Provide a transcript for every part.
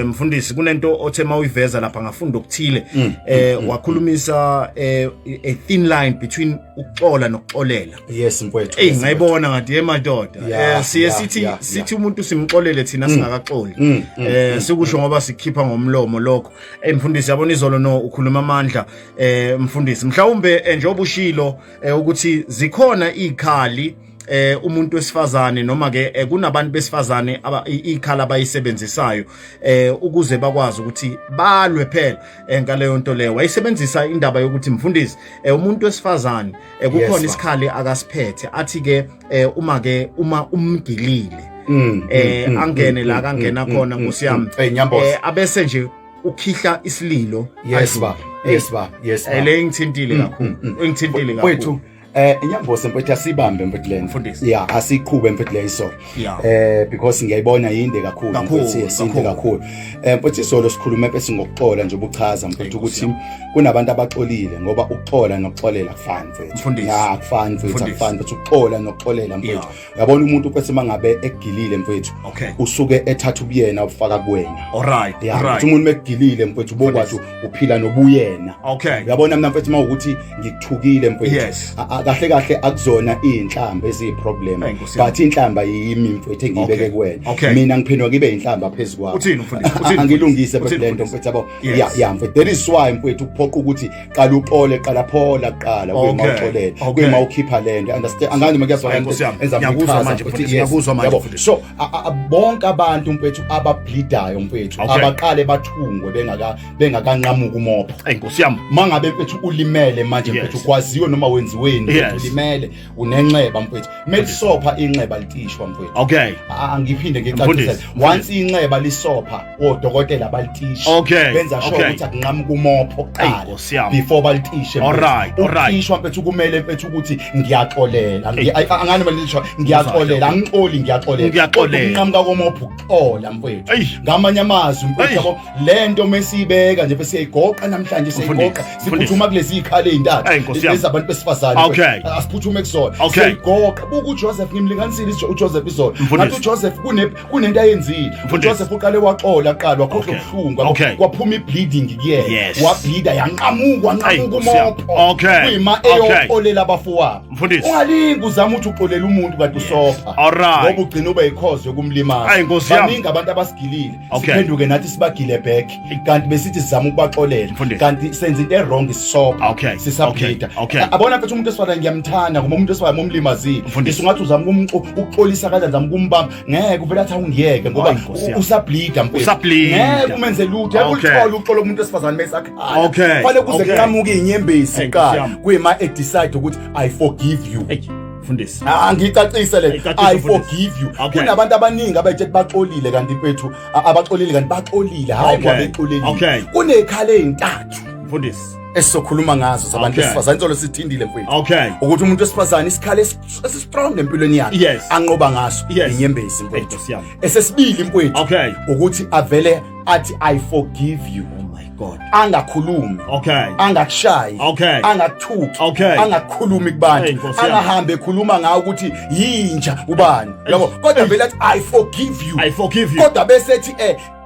Mfundisi, kunento othe mawuyiveza lapha ngafunda okuthile. Wakhulumisa a thin line between ukuxola nokuxolela. Yes, mfowethu. Ey, ngayibona ngathi, ye madoda, siye sithi sithi umuntu simxolele thina singakaxoli, sikusho ngoba sikhipha ngomlomo lokho. Ey mfundisi, yabona izolo no ukhuluma amandla. Mfundisi, mhlawumbe njengoba ushilo ukuthi zikhona izikhali umuntu wesifazane noma ke kunabantu besifazane ikhala abayisebenzisayo ukuze bakwazi ukuthi balwe phela ngaleyo nto leyo. Wayisebenzisa indaba yokuthi, mfundisi, umuntu wesifazane kukhona isikhali akasiphethe, athi ke uma ke uma umgilile angene la kangena khona, nkosi yami, abese nje ukhihla isililo. Yes baba, yes baba, yes baba. Le ngithintile kakhulu, engithintile kakhulu. Wethu, inyambosi mfethu, asibambe mfethu lena. Mfundisi. Yeah, asiqhube mfethu le isolo. Because ngiyayibona yinde kakhulu. Kakhulu, mfethu, yes, yinde kakhulu. kakhulu. Mfethu, isolo sikhulume bese ngokuxola nje, ubuchaza mfethu ukuthi kunabantu abaxolile, ngoba ukuxola nokuxolela kufani mfethu. Mfundisi. Yeah, akufani mfethu, Mfundisi. akufani mfethu ukuxola nokuxolela mfethu. Uyabona umuntu mfethu mangabe egilile mfethu, usuke ethatha ubuyena ufaka kuwena. Yeah, mfethu, umuntu mekugilile mfethu, ubokwazi uphila nobuyena. Uyabona mina mfethu, mawukuthi ngikuthukile mfethu, kahle kahle akuzona inhlamba eziyi-problem, Hey, Nkosi yami. but inhlamba yimi mfethu engiyibeke kuwena. Mina ngiphendwa ngibe inhlamba phezu kwakho. Uthini mfundisi? Uthini, Angilungise mfundisi? mfethu lento Uthini, mfethu, yabo. Yes. Yeah, mfethu, that is why mfethu kuphoqa ukuthi qala uxole, qala phola kuqala, kuyima uxolele, kuyima ukhipha lento, understand? Angazi noma kuyazwakala. Hayi, Nkosi yami. Enzama Ngiyakuzwa ukuchaza, manje, mfethu, mfundisi, yes. ngiyakuzwa manje, Yabo. mfundisi. So bonke abantu mfethu abableedayo mfethu, abaqale bathungwe bengakanqamuka umopho. Ey Nkosi yami. Mangabe mfethu ulimele manje mfethu, kwaziwe noma wenziweni mfethu, ulimele, unenxeba mfethu, melisopha inxeba litishwa mfethu. Angiphinde ngicacise. Mfundisi. Once inxeba lisopha, odokotela balitisha, benza sure ukuthi akunqamuka umopho Ey kuqala Nkosi yami. before balitishe mfethu. All right. Ukuthishwa mfethu kumele mfethu ukuthi ngiyaxolela. Ey. Angani manje, ngiyaxolela, angixoli, ngiyaxolela. Ngiyaxolela. Ukunqamuka komopho ukuxola mfethu. Ey. Ngamanye amazwi mfethu, Ey. yabo lento mesiyibeka nje bese siyayigoqa namhlanje, siyayigoqa, Mfundisi, siphuthuma kulezi zikhala ezintathu Ey, Nkosi yami. lezi abantu besifazane. Asiphuthume kuzona. Siyayigoqa. Buka uJoseph, ngimlinganisile uJoseph izolo. Mfundisi. Ngathi uJoseph kunento ayenzile. Mfundisi. UJoseph uqale waxola aqala, wakhohlwa ubuhlungu, yabo. Kwaphuma ibleeding kuyena, wableeda, yanqamuka, wanqamuka Ey, Nkosi yami. umopho. Kuyima eyoxolela abafowabo. Mfundisi. Ungalingi uzama ukuthi uxolela umuntu kanti usopha, ngoba ugcina ube yikhozo yokumlimaza. Ayi, Nkosi yami. Baningi abantu abasigilile, siphenduke nathi sibagile back, kanti besithi sizama ukubaxolela, Mfundisi. kanti senza into e-wrong, sisopha, sisableeda. Abona mfethu, umuntu esifana ngiyamthanda ngoba umuntu esifana momlimazile, Mfundisi. ungathi uzama ukuxolisa kanjani, uzama ukumbamba, ngeke uvele athi awungiyeke ngoba Ayi, Nkosi yami. usableeda mfethu. Usableeda. Ngeke umenze lutho. Ulithola uxolo kumuntu wesifazane mesakhala, kufanele kuze kunqamuke inyembezi Hey, Nkosi kuqala, yami. kuyima edecide ukuthi I forgive you. Ey mfundisi. Ah, ngicacise le. Hey, cacisa, I mfundisi. forgive you. Kunabantu abaningi abayitshela baxolile kanti mfethu abaxolile, kanti baxolile hayi ngoba bexolelile. Kunekhala ezintathu Mfundisi. esizokhuluma ngazo zabantu besifazane. Insolo sithindile mfethu ukuthi umuntu wesifazane isikhala esistrong empilweni yakhe anqoba ngaso inyembezi Hey, mfethu. Nkosi yami. Esesibili mfethu, ukuthi avele athi I forgive you, Oh my God. Angakhulumi, angakushayi, angakuthuki, angakhulumi Hey, kubantu, Nkosi yami. angahambe ekhuluma ngawo ukuthi yinja ubani, yabo, kodwa vele athi I forgive you. I forgive you. Kodwa bese ethi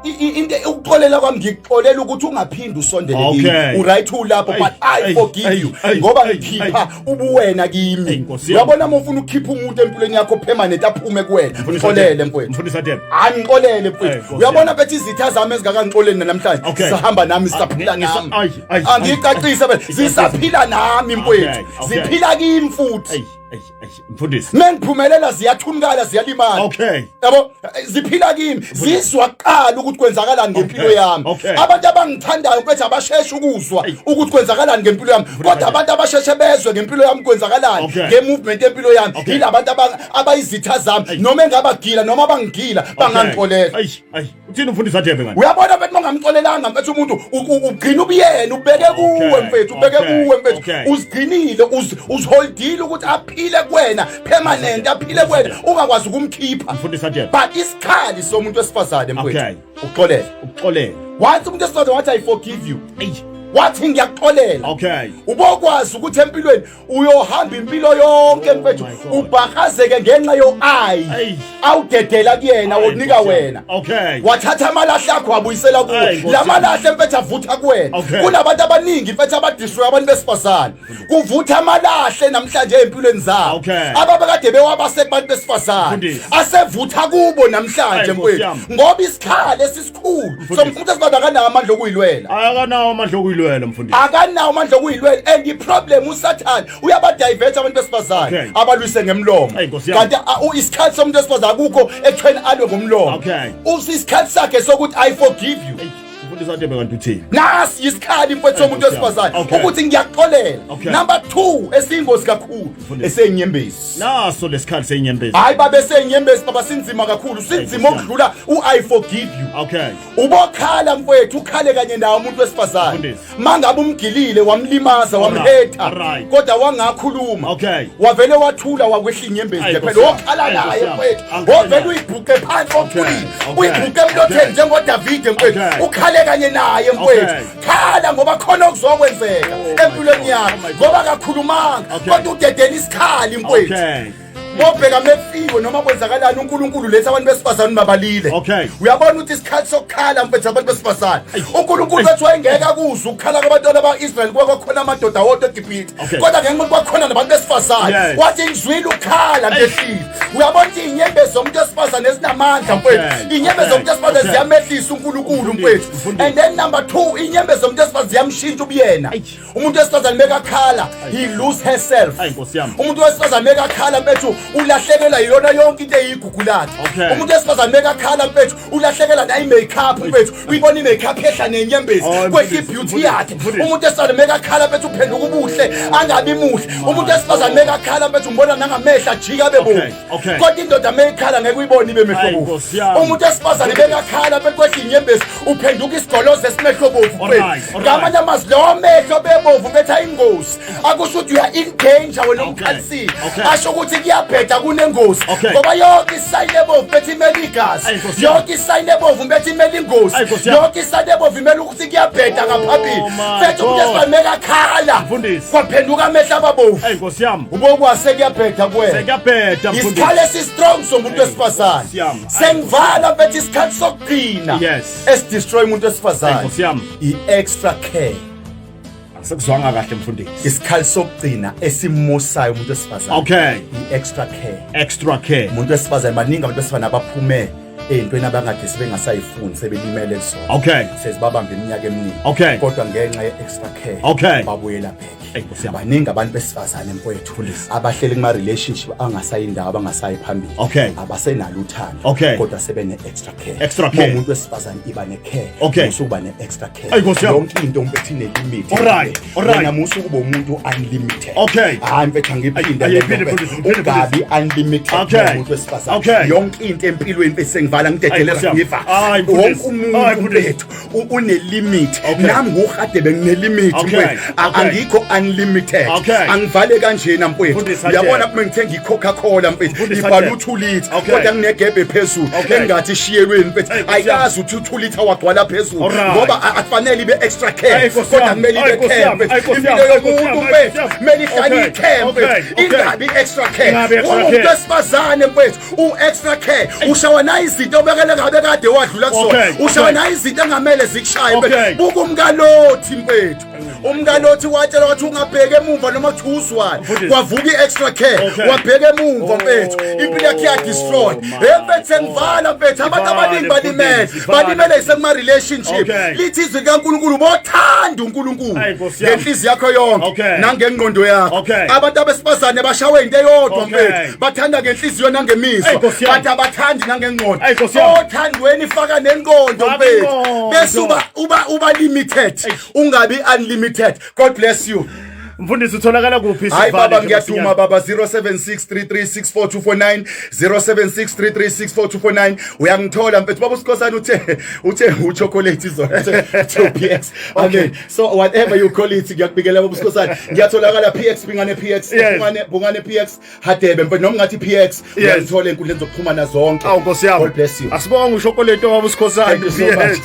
into ukuxolela kwami, ngikuxolela ukuthi ungaphindi usondele kimi. Uright ulapho, but I forgive you ngoba ngikhipha ubuwena kimi. Hey, Nkosi yami. Uyabona uma ufuna ukukhipha umuntu empilweni yakho permanent, aphume kuwena, Mfundisi mxolele Hadebe. mfowethu. Mfundisi Hadebe. Angixolele Hey, mfowethu. Nkosi Uyabona yami. bethi izitha zami ezingakangixoleli namhlanje sihamba nami, sisaphila nami. Ay, ay, Angicacise phela, zisaphila nami mfowethu, ziphila kimi futhi. Ey, ey, ey, mfundisi. Mengiphumelela ziyathunukala, ziyalimala. Yabo, ziphila kimi, zizwa kuqala ukuthi kwenzakalani ngempilo yami. Abantu abangithandayo mfethu abasheshe ukuzwa ukuthi kwenzakalani ngempilo yami, kodwa abantu abasheshe bezwe ngempilo yami kwenzakalani ngemovement empilo yami yilabantu abayizitha zami, noma engabagila noma abangigila, bangangixolela. Ay, ay. Uthini umfundisi Hadebe kanti? Uyabona mfethu, mongamxolelanga mfethu umuntu, ugcina ubuyena ubeke kuwe mfethu, ubeke kuwe mfethu. Uzigcinile, uziholdile ukuthi aphile kuwena permanent, aphile kuwena, ungakwazi ukumkhipha. Mfundisi Hadebe. But isikhali somuntu wesifazane mfethu, uxolele. Uxolele. Once umuntu wesifazane wathi I forgive you, Ey. Wathi ngiyakuxolela. Okay. Ubokwazi ukuthi empilweni uyohamba impilo yonke mfethu Oh ubhakazeke ngenxa yo I awudedela kuyena wokunika wena. Okay. Wathatha amalahle akho wabuyisela kuwe. Lamalahle mfethu avutha kuwena. Kunabantu abaningi mfethu abadiswe abantu besifazane. Kuvutha amalahle namhlanje empilweni zabo. Ababekade bewabase kubantu besifazane. Asevutha kubo namhlanje mfethu. Ngoba isikhali esisikhulu somuntu esibaba akanawo amandla okuyilwela. Akanawo amandla okuyilwela mfundisi. Akanawo amandla okuyilwela and iproblem uSathane uyabadivert abantu besifazane abalwise ngemlomo. Kanti isikhathi somuntu wesifazane akukho ekuthweni alwe ngomlomo. Usisikhathi sakhe sokuthi I forgive you. Mfundisi Hadebe kanti uthini? Nasi isikhali mfethu somuntu wesifazane ukuthi ngiyakuxolela. Number 2 esiyingozi kakhulu esenyembezi. Naso lesikhali senyembezi. Hayi baba esenyembezi baba sinzima kakhulu sinzima okudlula u I forgive you. Okay. Ubokhala mfethu ukhale kanye nawo umuntu wesifazane. Mangabe umgilile wamlimaza wamhetha kodwa wangakhuluma. Okay. Wavele wathula wakwehla inyembezi nje phela wokhala naye mfethu. Wovele uyibhuqe phansi othulini. Uyibhuqe emlotheni njengoDavide mfethu. Ukhale kanye naye mfethu. Khala ngoba khona okuzokwenzeka oh empilweni yakho oh ngoba akakhulumanga kodwa udedela isikhali mfethu. Bobheka mefiwe noma kwenzakalani uNkulunkulu letha abantu besifazane mabalile. Okay. Uyabona ukuthi isikhathi sokukhala mfethu abantu besifazane. uNkulunkulu wethu wayengeke akuzwe ukukhala kwabantwana ba-Israyeli kwakhona amadoda wodwa eGibhithe. Kodwa ngenxa yokuthi kwakhona nabantu besifazane wathi ngizwile ukukhala ngehlile. Uyabona ukuthi inyembezi zomuntu wesifazane ezinamandla mfethu. Inyembezi zomuntu wesifazane ziyamehlisa uNkulunkulu mfethu. And then number 2 inyembezi zomuntu wesifazane ziyamshintsha ubuyena. Umuntu wesifazane mekakhala he lose herself. Umuntu wesifazane mekakhala mfethu ulahlekelwa yiyona yonke into eyigugu lakhe. Umuntu wesifazane mekakhala mfethu ulahlekela nayi makeup mfethu uyibona i-makeup yehla nenyembezi Oh, kwehla i-beauty yakhe umuntu wesifazane mekakhala mfethu uphenduka ubuhle angabi muhle umuntu wesifazane mekakhala mfethu umbona nangamehlo ajika abe bovu Okay, okay. kodwa indoda meyikhala ngeke uyibone ibe mehlo Hayi, bovu Nkosi yami. umuntu wesifazane mekakhala mfethu kwehla inyembezi uphenduka isigolozo esimehlo bovu mfethu Alright, alright. ngamanye amazwi lawo mehlo bebovu bethi ayingozi akusho ukuthi uya in danger wena Okay, umkhalisile okay. asho ukuthi kuyabheda kunengozi Okay. ngoba yonke isayini ebovu bethi imele igazi Ayi, Nkosi yami. yonke isayini ebovu bethi imele ingozi Ayi, Nkosi yami. yonke isayini ebovu imele ukuthi kuyabheda ngaphambili Oh, my fethu umuntu God. esifane mekakhala Mfundisi. kwaphenduka amehlo ababovu Ey Nkosi yami. ubokwase kuyabheda kuwena Sekuyabheda mfundisi. isikhala esi-strong somuntu wesifazane Nkosi yami. sengivala mfethu isikhathi sokugcina Yes. esidestroy umuntu wesifazane Nkosi yami. i-extra care Asekuzwanga kahle mfundisi. Isikhali sokugcina esimosayo umuntu wesifazane. Okay. I-extra care. Extra care. Umuntu wesifazane baningi abantu besifazane abaphume ey'ntweni abangade sebengasayifuni sebelimele kuzona. Okay. Sezibabamba iminyaka eminingi. Okay. Kodwa ngenxa ye-extra care. Okay. Babuyela back. Ey, Nkosi yami. Baningi abantu besifazane mfowethu Mfundisi. abahleli kuma relationship angasayi indawo abangasayi phambili. Okay. Abasenalo uthando. Okay. Kodwa sebene extra care. Extra care. Umuntu wesifazane iba ne care. Okay. Musa ukuba ne extra care. Ayi, Nkosi yami. Yonke into mfethu ine limit. Alright, alright. Wena musa ukuba umuntu unlimited. Okay. Hayi mfethu angiphinde. Ayi, ayiphinde, mfundisi, ngiphinde, Ungabi unlimited Okay. umuntu wesifazane. Okay. Yonke into empilweni mfethu sengivala Ayi, ngidedele Nkosi yami. ngiva. Ayi, mfundisi. Wonke umuntu Ayi, mfundisi. mfethu une limit. Okay. Nami nguhadebe ngine limit Okay. mfethu. Okay. Angikho unlimited. Okay. Angivale kanjena mfethu. Mfundisi, Uyabona Hadebe. kuma ngithenga iCoca-Cola mfethu. Mfundisi, Ibhala Hadebe. u2 liter Okay. kodwa nginegebhe phezulu Okay. engathi ishiyelweni mfethu. Ayi, Nkosi yami. Ayikazi uthi u2 liter wagcwala phezulu Alright. ngoba akufanele ibe extra care Ayi, Nkosi kodwa yami. kumele Ayi, ibe Nkosi care yami. mfethu. Ayi, Nkosi Impilo yami. Ayi, Nkosi yomuntu yami. Ayi, mfethu Nkosi yami. kumele ihlale Okay. i-care Okay. mfethu. Okay. Ingabi extra care. Ingabi extra Umuntu care. wesifazane mfethu u-extra care ushawa nayi izinto obekele ngabe kade wadlula kuzona. Okay. Ushawa Okay. nayi izinto engamele zikushaye mfethu. Okay. Buka umkalothi mfethu. Umkalothi watshelwa wathi ungabheki emuva noma kuthiwa uzwane. Mfundisi. Kwavuka i-extra care. Okay. Wabheka emuva mfethu. Impilo yakhe ya destroyed. Oh, my Hey mfethu sengivala mfethu abantu Ivale, abaningi balimele. mfundisi, ivale. Balimele isekuma relationship. Okay. Lithi izwi likaNkulunkulu bothanda uNkulunkulu Ayi, Nkosi yami. ngenhliziyo yakho yonke Okay. nangengqondo yakho. Okay. Abantu abesifazane bashawe into eyodwa Okay. mfethu. Bathanda ngenhliziyo nangemizwa. Ayi, Nkosi yami. Bathi abathandi nangengqondo. Ayi, Nkosi yami. Othandweni faka nengqondo Faka mfethu. ingqondo. Bese uba limited. Ungabi unlimited. God bless you. Mfundisi utholakala kuphi? Hayi Sivale baba nje ngiyaduma masinyane. baba 0763364249 0763364249 uyangithola mfethu baba uSikhosana uthe uchocolate izolo uthe PX amen so whatever you call it ngiyakubikela baba uSikhosana ngiyatholakala PX Bingane PX Yes. Bungane PX Hadebe mfethu noma ngathi PX uyangithola enkundleni zokuxhumana zonke. Awu Nkosi yami. God bless you. Asibonge ushokolate baba uSikhosana. Thank you so much.